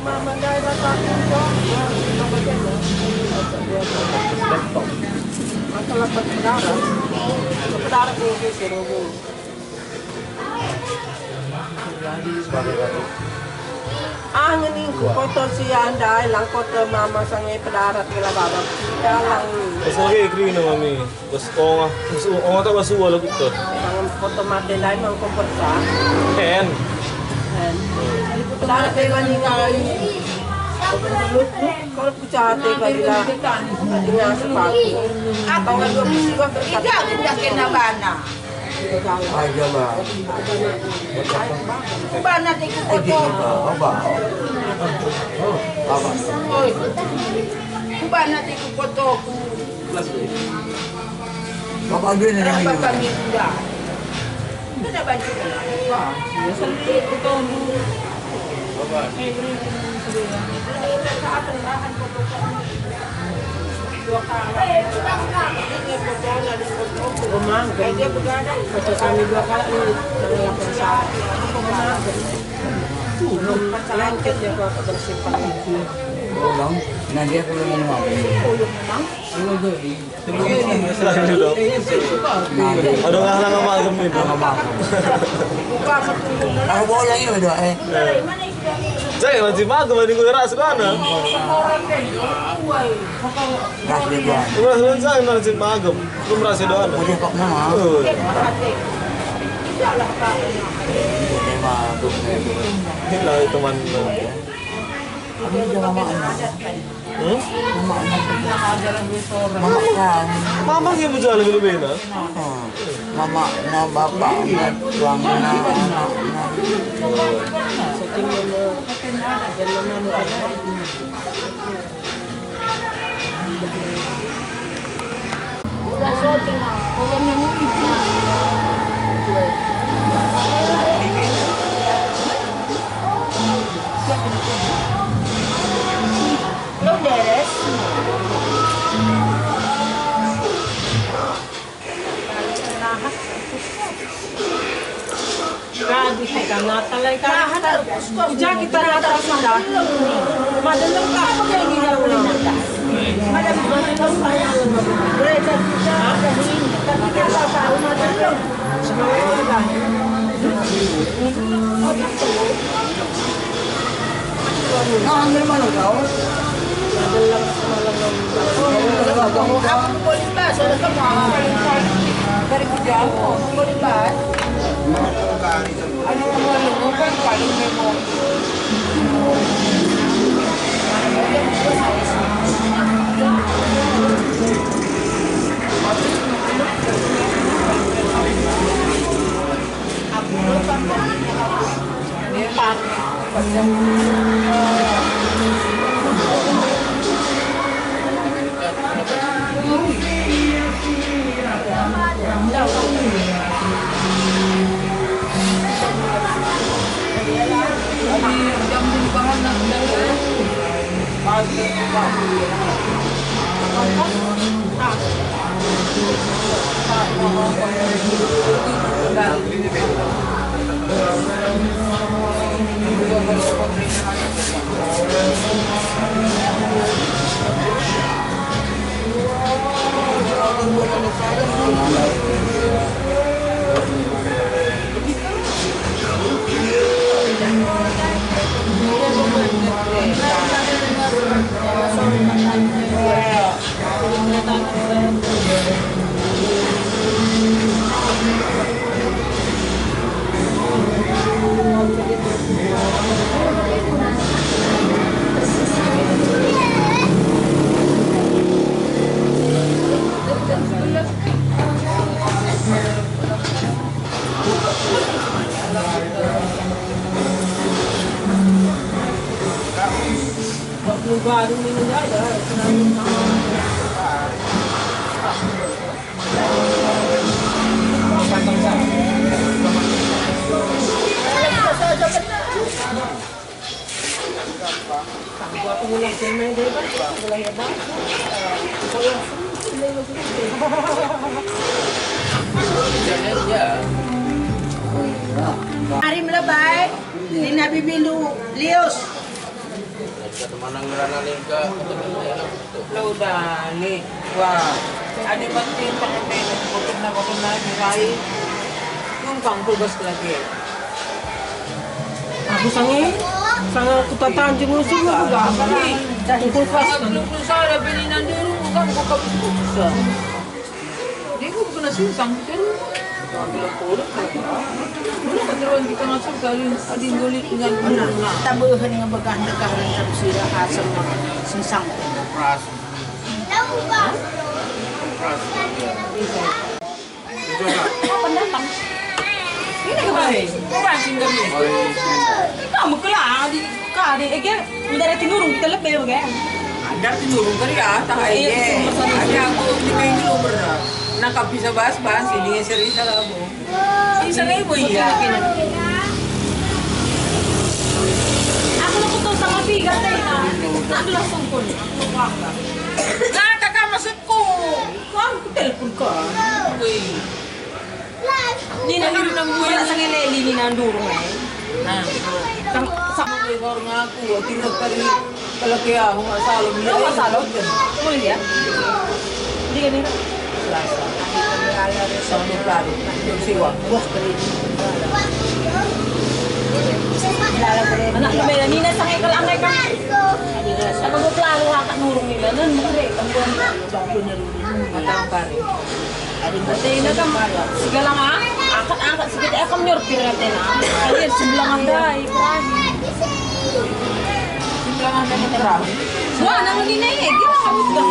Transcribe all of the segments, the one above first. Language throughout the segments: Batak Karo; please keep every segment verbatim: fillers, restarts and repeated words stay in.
Mandai rasa aku, Cok. Masalah bersaudara. Bersaudara, Ah, ngeningku, kotor si andai, lang kotor mama sange pedarat gela babak. Dalang. Bas lagi kerina, Mami. Bas onga, bas u-, onga tak bas ua lagu tu. Sange kotor mate ndai, mang kompersa. Hen. Hen. Pedarat gela ninggal. Kalau kucate kali lah. Dengan sepatu. Atau dua puluh dua berkat. Tidak, tidak kena bana. Aja lah. Kubana te ku kotoku. Apa? Apa? Oi. Kubana te ku kotoku. Bapak gue nih. Bapak gue dah. Kita baca. Wah, ya, sendiri, betul. Ulang, nah dia aku belum mau. Aduh, nggak nggak magem itu. Aku bola ini udah, eh. Saya masih magem, ini gue ras mana? Ras dia. Gue ras saya masih magem. Gue merasa doang. Udah kok nama? Oh. Ini lah teman. Aku juga mama anak. Hmm? Mama anak. Mama kan. Mama yang menjual lebih-lebih, nah? Hmm. Mama, na, bapak, na, tuang, na, anak, na. Belum beres. Nah, kita Natal, kan? Ujar kita Natal sudah. Madem apa yang di dalam? Madem, madem apa yang gereja kita ada ini, tapi kita tahu madem. Nah, ambil mana kau? Aku boleh bahas, ada kamu. Dari kerja aku, aku boleh bahas. Aduh, malu, bukan paling memang. Mari melebai, nina bibindu, lius. Kata mana ngerana lingka, kata mana enak betul. Lo dani, wah, adi mati pakai bokerna, bokerna, mirai, numpang kulkas lagi. Aku sange, sange aku tatanjung usung aku gak apa. Kulkas. Aku belum berusaha, tapi ini nanti urung, bukan buka buka. Dia ku kena sinsang, terus. Bila pulut, pulut keteruan kita masuk kali, adi nggolit dengan benar. Tabehen ngebegah ndekah rentang sira asem sinsang. Operasi. Operasi. Apa datang? Ini kemarin. Kemarin kami. Kamu kelak di Kade, ege, udah ada tinurung kita lebih, oke? Ada tinurung kali ya, tak iya, ege. Ada aku di main dulu pernah. Nah, kau bisa bahas-bahas ini, serius lah aku. Bisa lah, Ibu, iya. Aku lo kutu sama Piga, teh, nah. Tak ada langsung pun. Aku lupa. Nah, tak maksudku. Kau aku telepon kau. Wih. Nina, nina, nina, sange leli nina ndurung, eh. Nah. Sang, sang. Orang aku, tidak tadi kalau ke aku nggak salah, dia nggak salah. Mulai ya. Dia nih. Selasa. Tahun dua puluh, siwa. Wah, kali. Anak lu beda nina sange kalau angai kan. Aku dua puluh, aku nurung nina, dan mereka. Mata angkari. Adi ngerti, ina kan segala ma-, angkat-angkat sikit, eh, kan nyortir katena. Kalian sebelah mandai, perahi. Sebelah mandai perahi. Wah, nang ini nih, gila, udah.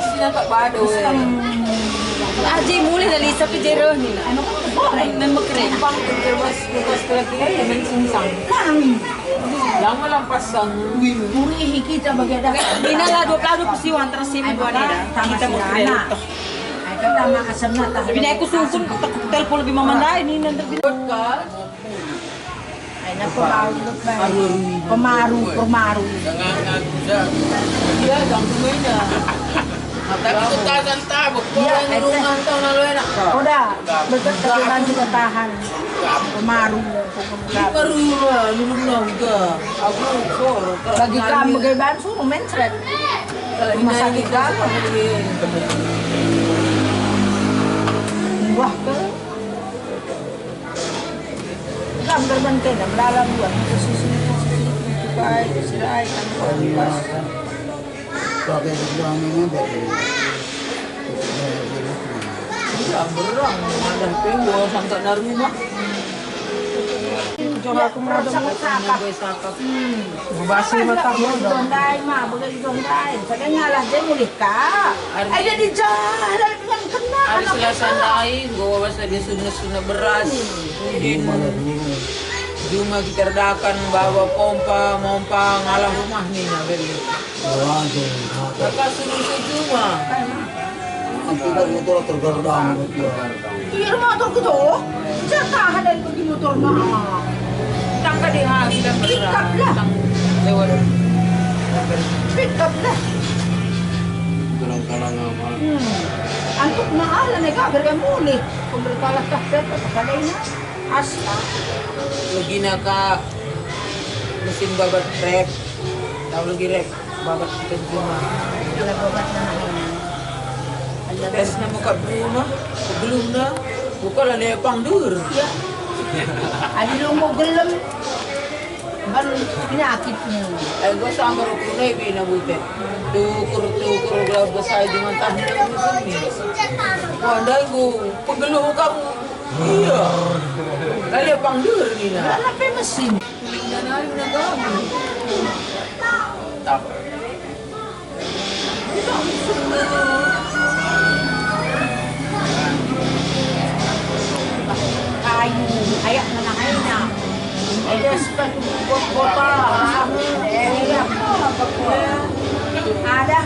Sini tak bado, eh. Aji mulih dari sapi jero nih, nah. Oh, dan bekerja. Bang, kerja mas, kerja lagi, eh, main sinsang. Nang. Lama lampas sang. Urihi kita bagi ada. Ina lah dua puluh dua persiwa antara sini dua nih dah. Kita mau keliling toh. Ai, kan sama asemna tah. Bini aku sungkun, tak telepon lebih mama ndai nih, nanti bini. Ai, nak pemaru, pemaru, pemaru. Jangan ngaku dah. Iya, jangan main dah. Tapi tutasan tabuk, iya, orang rumah tau lalu enak. Udah, betul, tapi bantu ketahan. Pemaru. Pemaru lah, dulu udah. Aku kor. Bagi kamu gaya baru suruh mencret. Rumah sakit kamu. Wah, ke. Kamu terbang ke, melala buat. Susu, susu, susu, susu, susu, susu, susu, susu, susu, susu, susu, Pakai sebelah ini, pakai. Iya, berang, ada penggo sampai dari rumah. Joha aku merasa sakap. Hmm. Bebasi mata. Bagi dondai, ma, bagi dondai. Saya ngalah je mulih, Kak. Ayo di jalan dengan kena. Hari Selasa ndai, gua basa dia sunat-sunat beras. Udin. Juma kita redakan bawa pompa, mompa, ngalah rumah nih, nah, beli. Waduh, kakak suruh sejuma. Nanti kan motor tergerdang, gitu. Iya, motor gitu. Jatah ada yang pergi motor mah. Tangka di hal, kita pick up lah. Lewat. Pick up lah. Kalang-kalang apa? Hmm. Antuk mah ala nega berga mulih. Pembeli kalah tak dapat pada ini. Astaga. Lagi naka mesin babat rep. Tahu lagi rep. Babat kita di rumah. Kalau babat nama ini. Tes nama kat rumah. Sebelumnya. Bukanlah nepang dur. Ya. Adi lu mau gelem. Kan penyakitnya. Eh, gua sambar ukur deh, bina butet. Tukur, tukur, gelah besai dengan tahu. Wah, ndai gua pegeluh kamu. Iya. Kali apa ndur, Nina? Lah, apa mesin? Nina nari udah gabung. Tak. Kayu, ayak mana aina. Ada sepatu bot-, botol. Ada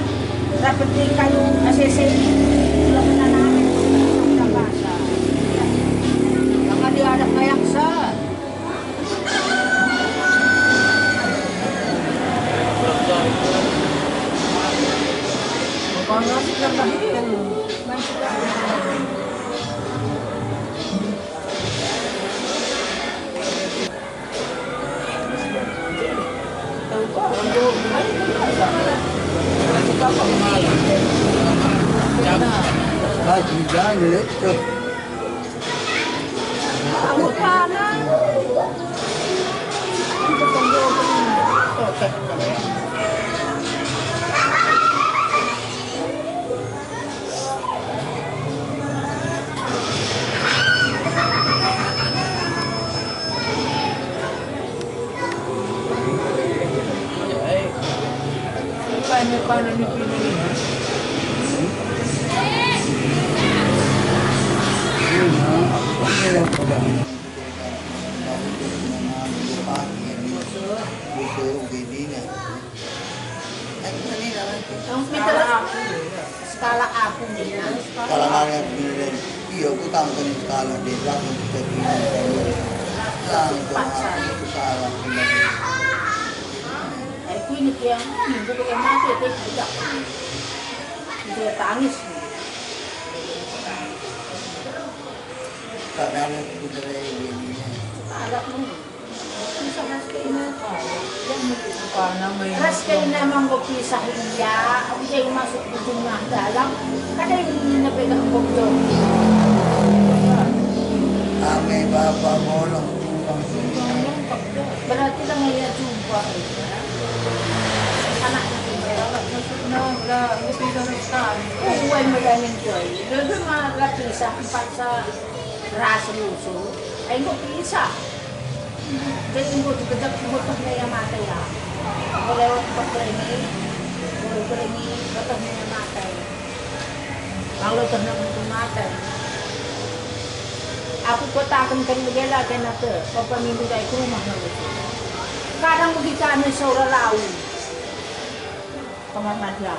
seperti kayu A C C. Kalau kena nangis, kita basah. Maka dia ada kayak sa. Haji dan lecet. Skala aku, Nina. Skala nari aku, Nina. Iya, aku tangkap skala desa, aku bisa bilang. Tangkap skala. Eh, ku ini tiang, minggu pakai mati, tapi tidak. Dia tangis. Tak ada aku, Nina. Skala aku. Ras kena manggo pisah ia, aku jadi masuk ke jumlah dalam, kada ini nepe gak bocor. Ame bapa bolong tumpang. Berarti lah ngeliat jumpa. Anaknya. Nah, lah, nggak bisa sama sekali. Uai medanin kuai. Lalu mah lah pisah, empat sa. Ras rusuh, enggo pisah. Jadi enggo dikejep, enggo teh naya mate ya. Enggo lewat pekelengi, enggo pekelengi, enggo teh naya mate. Lalu teh naya mate. Aku kataken kan begela kena te, papa minggu dai ke rumah nang rusuh. Kadang begitu ane saura lau. Kamar Nadia.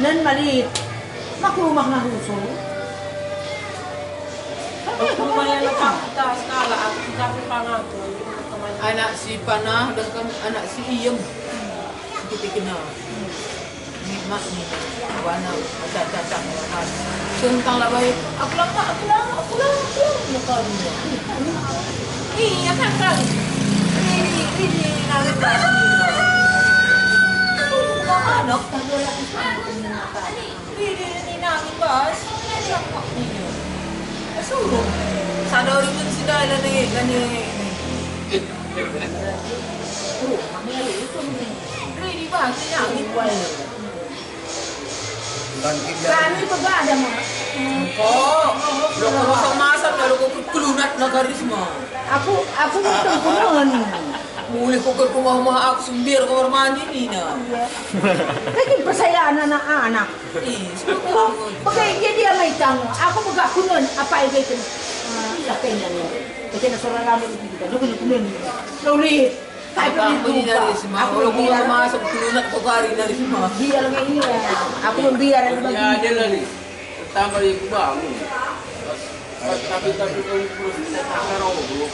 Nen malit, mak rumah ngah rusuh. Aku rumah yang lepak kita skala, aku tidak pangaku. Anak si panah, dengkem anak si iem. Kita kena. Nikmat ni, wana, acak-acak, nikmat. Tentang lah baik, aku lah tak, aku lah, aku lah, aku lah, aku lah. Iya, kan, kan. Ini, ini, nangis pas. Aku buka anak, tak boleh aku sama. Ini, ini, nangis pas. Iya. Suruh. Sadari pun sudah ada ni, kan ni. Rumah ni, itu ni. Ini, ini, pas, ini, nangis pas. Kami pegada, Mak. Oh, lo kosong masak, lalu kok kelunat na karisma. Aku, aku ngitung kunen. Mulih kok ke rumah-rumah aku sembir kamar mandi, Nina. Iya. Lagi percayaan anak-anak. Ih, sudah. Pakai dia, dia maitang. Aku pegang kunen, apa itu? Iya, kayaknya. Kayaknya seorang lama itu kita. Lo kunen. Lo lihat. Aku ini dari Risma, aku kalau gua biar. Masuk kelunak kok hari dari Risma. Biar kayak ini ya. Aku biar ada bagi. Ya, dia lagi. Tambah yang kubangun. Tapi, tapi, kalau terus kita tak taruh, bro.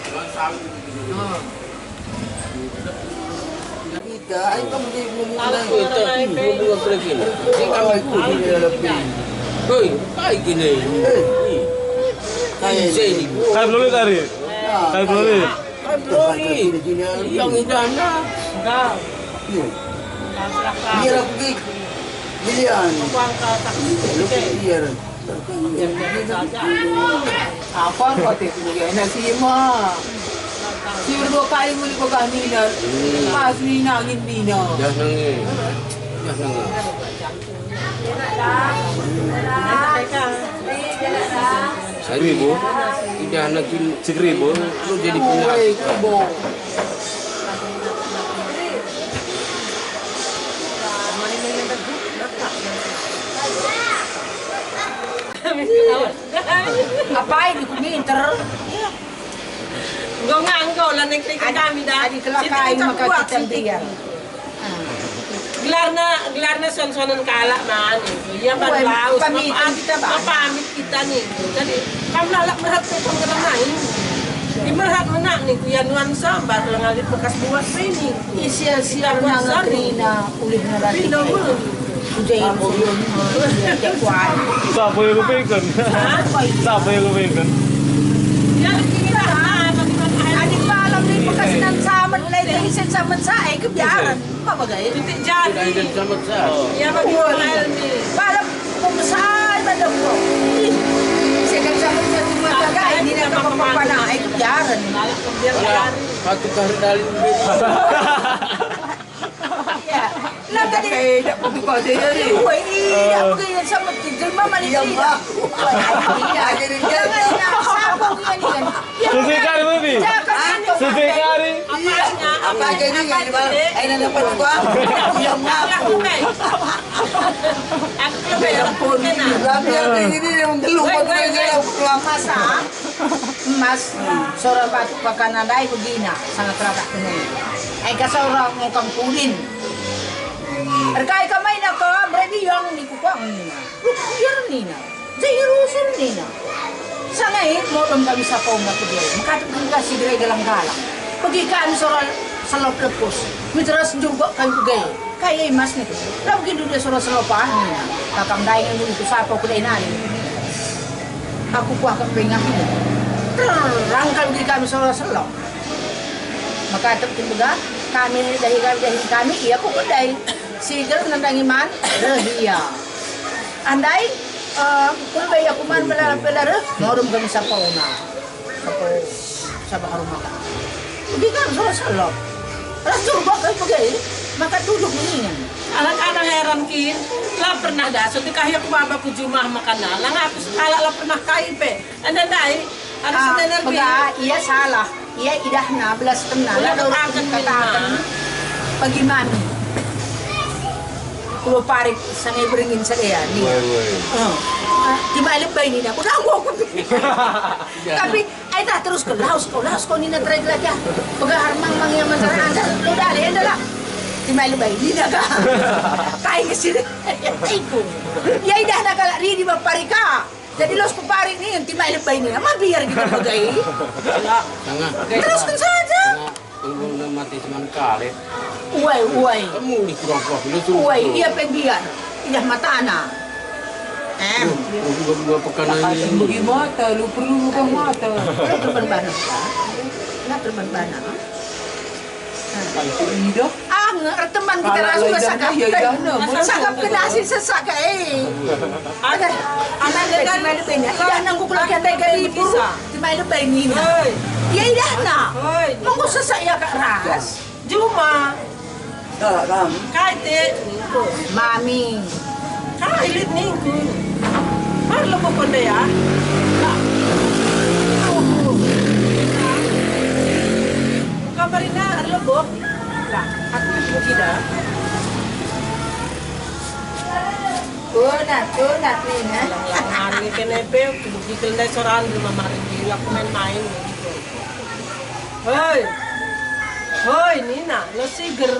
Jangan sampai gitu. Hmm. Kita, ayo kamu di rumah. Aku itu, gua buat lagi. Ini kamu lebih. Hei, kayak gini. Hei. Kayak ini. Kayak dulu tadi. Nah. Kayak dulu. Kan Roy, yang idahna. Enggak. Iya. Enggak, silakan. Biar aku gig. Milian. Aku angkat, aku gig. Lu biar. Apa kata itu? Ya, enak sih, Mak. Si berdua kali mulai pegang Nina. Pas Nina angin Nina. Dah nangis. Dah nangis. Seribu? Tidak anak gin seribu. Lu jadi punya. Apai di kuminter? Enggo nganggo la nengklik kami dah. Adi kelakai maka kita dia. Gelarna, gelarna son-sonen kalak man. Ia baru laus. Pamit kita, Bang. Pamit kita nih. Jadi, kam lalap merhat ke penggerenai. Di merhat menak nih, ku ya nuan sambar, ngalih bekas buat training. Isi-isi anak kerina, ulih ngerati. Pindah mulu. Udah ya, udah ya, kuat. Siapa yang kepingkan? Hah? Siapa yang kepingkan? Ya, kita, ah, bagaimana? Adik malam nih, bekas nan samet, lagi isen samet saya, kebiaran. Apa gaya? Titik jari. Tidak ada sama sekali. Ya, bagi Woi. Malam nih. Malam Tukar dalin. Iya. Nah, tadi. Eh, tidak butuh kau saja ni. Wah, iya, aku kayak sama jelma malik. Iya, Mak. Iya. Jadi dia. Jangan, jangan, siapa dia ni kan? Iya. Susi kari, Bibi. Jangan, jangan. Susi kari. Iya. Apa jadi ni? Aina dapat gua. Iya, Mak. Aku belum bayar. Tapi ada ini yang telur. Woi, woi, woi. Masa? Emas, sora batu pakana ndai begina, sanga teratak kene. Ai ka sora ngongkang pudin. Erkai ka maina ka, mere biang ni kupang nina. Luk biar nina. Jai rusur nina. Sanga i, modom kami sapom aku dia. Mekatep kami kasih gerai galang-galang. Bagi kami sora selop lepus. Mejeras jurgok kami pegai. Kai e mas niku? Lau kin dudia sora selop ah nina. Kakang ndai nge nunggu sapa ku dai nari. Aku kuah kepengah nina. Terang kal bagi kami sora selop. Maka tep kin bega kami dahi kami dahi kami ia ku kedai. Siger nandangi man reh ia. Andai eh, kulbai aku man bela bela reh, modom kami sapa ona. Sapa, sapa harum mata. Bagi kan salah-salah. Ras turbo kai pegai, maka duduk mendingan. Anak-anak heran kin, la pernah dasut dikahi aku baba ku jumah makana, lang aku sekalak la pernah kai pe. Enda ndai, harus Ah, enda nerbi. Pega, ia salah. Ia idahna, belas kena, Udah la dorok katakan katakan. Bagi mami. Kulo parik sangai beringin sadea, ni. Woi, woi. Eh. Ah, tiba lebai nina, aku danggu aku. Iya. Tapi Ai dah terus ke laus kau, laus kau nina terai gelagah. Pegahar mang mang ia mancar ancar, lo dale enda lah. Timai lebai nina ka. Kai ke sini? Iku. Ya idah nak kalak ridi bapari ka. Jadi los ku parik ni timai lebai nina. Ma biar kita pegai. Sanga. Teruskan saja. Sanga. Tunggu mati seman kali. Uai, uai. Kamu ni kurang puas, lu suruh. Uai, ia pe biar. Idah matana. Em. Dua, dua pekan lagi. Bagi mata, lu perlu bukan mata. Lu teman bana. Nah, teman bana. Idah. Ah, nge-, teman kita Kalau langsung idah sangkap. Nah, ya idah, nah, sangkap kena si sesak, eh. Ada, ada, ada, ada, ada. Idah nanggu kelakian dari gari buruk. Timai lebai nina. Hei. Ya idah na. Hei. Mengko sesak ya kak ras. Juma. Salah kam. Kai te? Mami. Kai lit ningku. Mar lebo konde ya. Kabarina ar lebo. Lah, aku ibu kita. Tunat, tunat nina. Lang-langan ni kene pe, kubegikel ndai soran di mama Rindil, aku main-main gitu. Hoi. Hoi, nina, lo siger.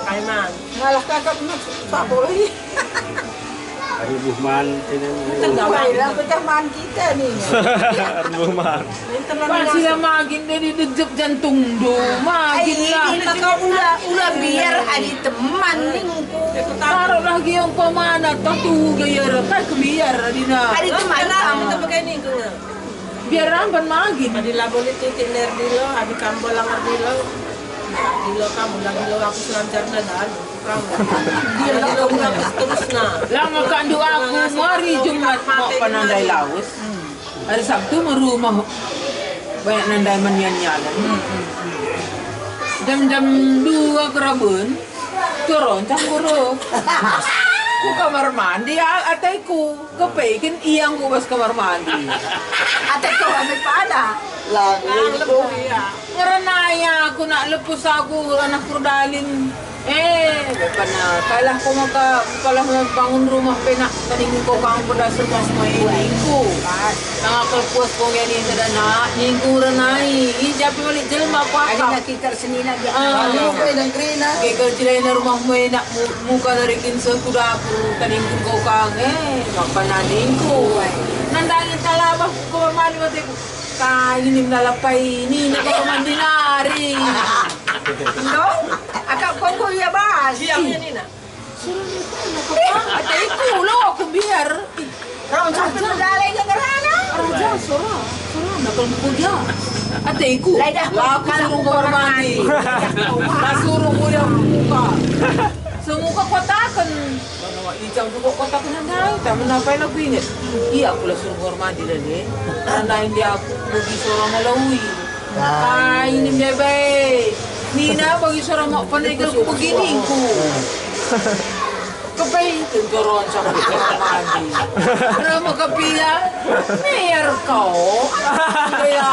Kai man. Ngalah kakak nus, sabo, ih. Ari buh man, ini. Enggak, Wai, lah, pecah man kita nih. Ari buh man. Pas ia magin deh didejep jantung do, magin lah. Ini maka ula, ula biar adi teman ningku. Taruhlah gia umpamana, toh tu gaya rekai ke biar adina. Adi teman kamu. Biar amban magin. Adi labo lit titik ner dilo, adi kambolang erdilo. Dilo kamu, lah dilo aku selancar dadan. Dia lah dilo aku terus nah. Lama kandu aku, mari Jumat mau penandai laus. Hari Sabtu me rumah banyak nandai manian-nianan. Jam-jam dua keraben, keroncong guru. Ku kamar mandi a-, ateku, kepeken ia enggo bas kamar mandi. Ateku ame pada. Lagu itu. Ngerenaya aku nak lepus aku anak Kurdalin. Eh, bepana, kalah ko maka, kalah bangun rumah pe nak, tading ko kang pedas rumah semua ini ku. Tanga kelpuas ko ngeni tada nak, ningku renai. I japi balik jelma ko akap. Kita senina dia. Ah. Gegal jelena rumah mu enak mu-, muka dari kin sekuda aku, tading ko kang, eh, bepana ningku. Nandangi talabah ko mali mateku. Kai ini mendalapai ini, ini kamar mandi nari. Ndo, akak kongko ia bas. Iya, iya, Nina. Suruh ni pun aku, eh, ataiku, lo aku biar. Ih, raun sampai berdalai ke ngerana. Raja, sora, sora, nak kalau buku dia. Ataiku, lah, aku suruh kamar mandi. Lah suruh mulia buka. Semuka kotaken. Bana wak ijang juga kotak nandai, tak menapai lagu inget. Iya, aku lah suruh hormati dah ni. Nandai dia aku bagi seorang malaui. Kai ini bebe? Nina bagi seorang mak penegel ku begini ku. Kepe itu turun sama mandi. Rama kepia, biar kau. Ya.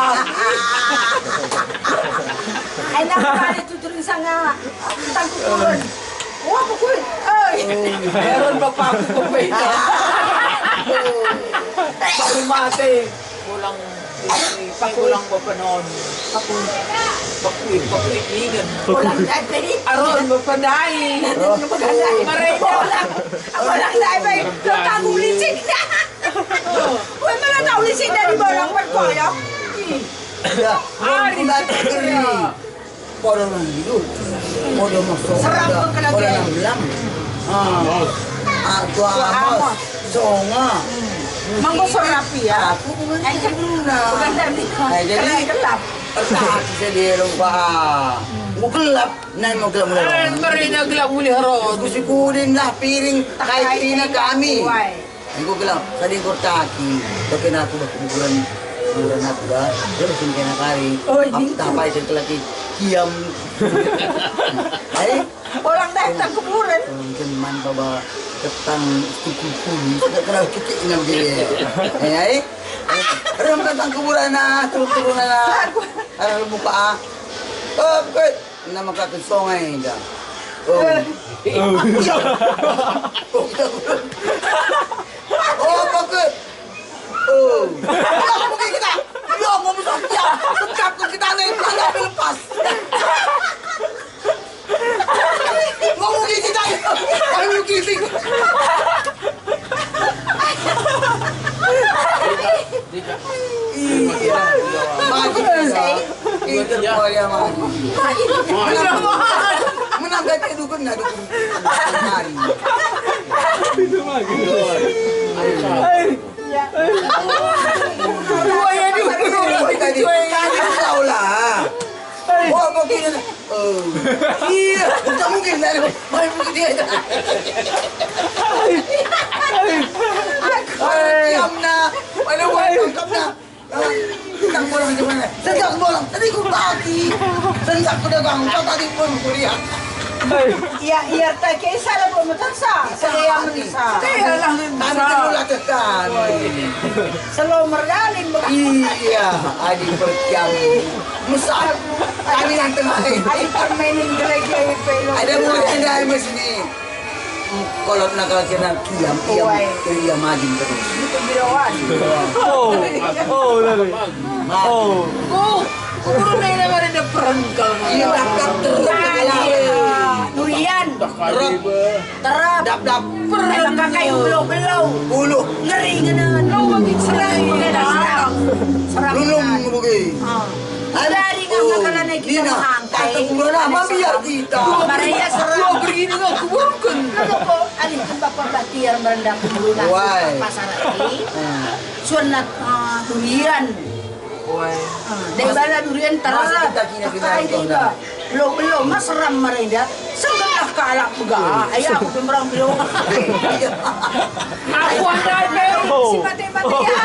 Enak kali tuturin sanga. Tangku turun. Wah, pukul. Oi. Heran bapakku kepina. Baru mati. Pulang, pulang bepenon. Aku, aku, aku ingin. Pulang tadi. Aron bependai. Mereka. Pulang, pulang tadi. Tanggung licik. Wah, malah tahu licik dari barang berkoyok. Ya, Ari. Pulang tadi. Podo nang hidup, podo masuk. Serang pengkelabian. Podo nang gelam. Ah. Ah, tua Tua Amos. Amos. Songa. Manggo serap ya. Aku bukan Ayo, Luna. Bukan tadi. Nah, jadi Kelap. Pertah bisa dia lupa. Mau gelap, nah mau gelap mulai. Eh, merinya gelap mulai harus. Kusikudin lah piring, kai tina kami. Wai. Enggo gelah, sading kortaki, bagi aku bah kuburan, kuburan aku bah, dia masih kena kari. Oh, iya. Aku tapai dan kelaki, kiam. Ai, Orang dah tang kuburan. Orang jeman baba ketang tukul puli, sudah kena kikik dengan dia. Eh, ai. Rem tentang kuburan nah, turun-turun nah. Arah buka ah. Oh, buka. Nama kata songai dah. Oh. Eh. Oh, kita. Oh, apa ke? Oh. Ya, apa kita? Ya, mau besar ya. Tetap ke kita nih, kita lepas. Mau kita. Mau kita. Iya. Maju kita. Kita buaya maju. Menang. Menang gak dukun, nggak dukun. Mari. Buaya dukun. Tadi, tadi kau lah. Oh, mau gini. Oh. Iya, nggak mungkin dari main begitu aja. Diam nah. Mana mau tangkap nah? Tang bolang di mana? Sejak bolang tadi ku pagi. Sejak ku dagang, kau tadi pun kuliah. Iya, iya, tak kisah lah pemetaksa. Saya mensa. Saya lah mensa. Kami dulu lah tekan. Selo merdalin begitu. Iya, adi pertiang. Mesal. Kami yang tengah. Adi permainin gerai-gerai pelo. Ada mulai ada di sini. Kolot nakal kena kiam, kiam, Uai. Kiam majin terus. Itu birawan. Oh, oh, tadi. Majin. Oh. Oh, kurun ini mari ada perengkel. Iya, bakar terus. Tadi, eh, durian. Terus. Terap. Dap, dap. Emang kakai belo-belo. Bulu. Ngeri ngena. Lo bagi serang, ngeri. Serang. Serang. Lulung bagi. Ah. Dari ngah makanan kita Dina, mangkai. Kata guru nama biar kita. Maria serang. Lo beri ngah kuburkan. Kenapa kok alih tempat pembatiar merendah guru nasi Wai. Pasar ini? Hmm. Sunat, ah, durian. Wai. Ah, dari bala durian terus. Masa kita kira-kira Pakai itu tiba. Belum, belum, mas seram merenda. Senggetlah kalak pegah. Ayah aku pemberang belum. Aku andai pe. Oh. Si mati-mati ya.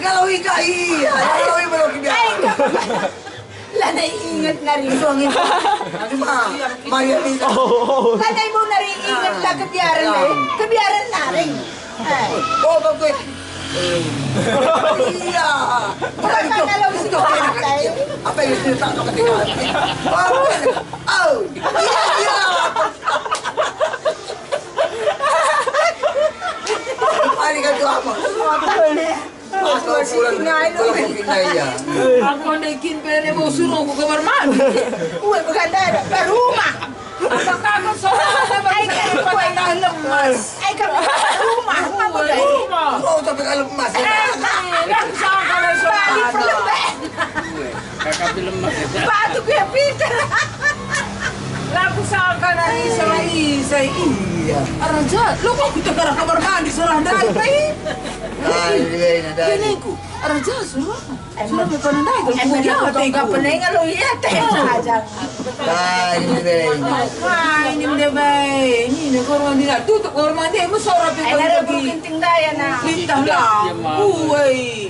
Kalau ika iya, kalau ika belum biasa. Lanai inget nari suami. Cuma Maria minta. Oh. Lanai mau nari inget lah kebiaran deh. Kebiaran nari. Eh. Oh, bagus. Iya. Bukan itu. Kalau sudah enak lagi. Apa yang sudah tak ketika hati? Oh, oh, iya, iya. Paling kan tuh apa? Aku bulan, bulan mungkin lah, iya. Aku ande kin pene mau suruh aku kamar mandi. Ue, bukan daerah, ke rumah. Apa kamu soal apa? Ai, kan, pada lemas. Ai, kan, rumah, rumah, rumah. Oh, tapi kalau emas, ya. Eh, kan, soal kalau soal. Tadi perlu, Beh. Kakak film mah. Batu dia pinter. Lagu sangka nari salah isai. Iya. Raja, lo kok kita ke kamar mandi salah ndai, Pai? Ai, iya, iya, iya. Ini ku, Raja, suruh. Suruh me pernah ndai, kalau Emang dia aku tega pendengar lo, iya, teh saja. Ai, iya, iya. Ai, ini dia, Bai. Ini, ini kamar mandi lah. Tutup kamar mandi, emang suara Pai. Ai, ada lagi. Burung kenting daya, nah. Lintah lah. Iya, Mak. Uai.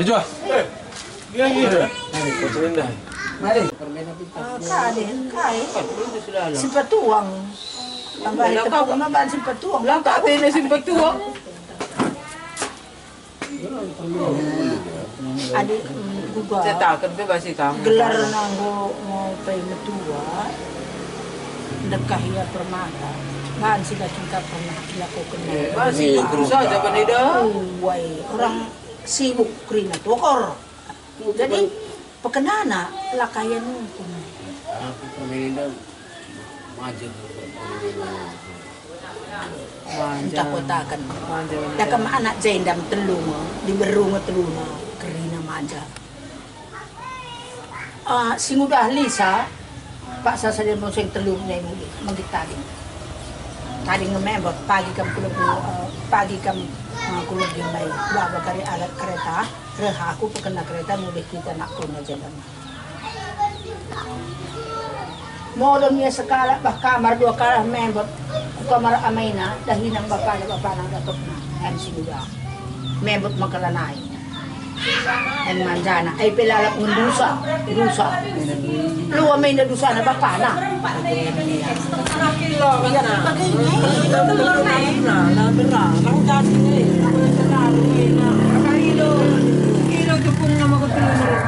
Jua. Mari. Ah, kade, kai. Sipetuang. Tambahi tepung no ban sipetuang. Lah, tak tena sipetuang. Adi, mm, juga. Cetaken pe basi kam. Gelar nanggo, ngo, pe metua. Dekah ia permata. Ban si la kita pernah ilakoken. Eh, basi, terus saja, Bang Ida. Uai, orang sibuk kerina tokor. Jadi, pekenana la kaya nungkun. Aku permainan maju. Entah kotaken. Dakam anak jenda telu nge, diberu nge telu nge, kerina manja. Ah, si ngudah Lisa, paksa saja musim telu nge muli, menggit tading. Tading nge member, pagi kam kulo, eh, pagi kam, eh, kulo gimai, baba kari alat kereta, reh aku pekena kereta mulih kita nak kona jenda. Modom ia sekalak bah kamar dua kalak member ku kamar amaina, dahi nang bapana, bapana datokna, em si nguda. Member mengkelanai. Em manjana, ai pe lalap ngendusa, dusa. Lu amaina dusana bapana. Setengah kilo kan. Iya, nah. Bagi ini. Nah, nah, benar. Bang jadi nih. Benar, benar. Kilo, kilo tepung nama ketelur.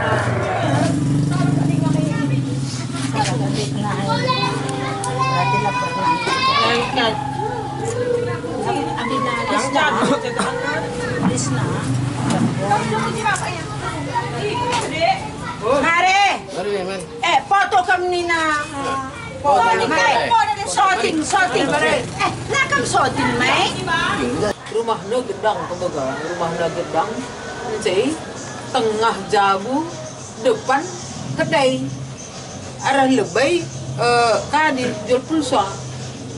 Mari. Mari, mari. Eh, foto kam nina. Foto, mari. Foto, shooting, shooting. Eh, nah kam shooting, mai. Rumahna gedang, kebega. Rumahna gedang. Ence, tengah jabu, depan kedai. Arah lebe, eh, kadi jual pulsa.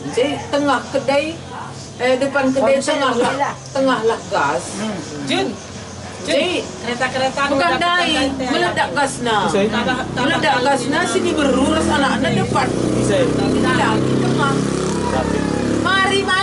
Ence, tengah kedai, eh, depan kedai, tengah lah, tengah lah gas. Jun. Jun. Ence, kereta-kereta bukan dai, meledak gasna. Meledak gasna, si diberu ras anakna depan. Meledak.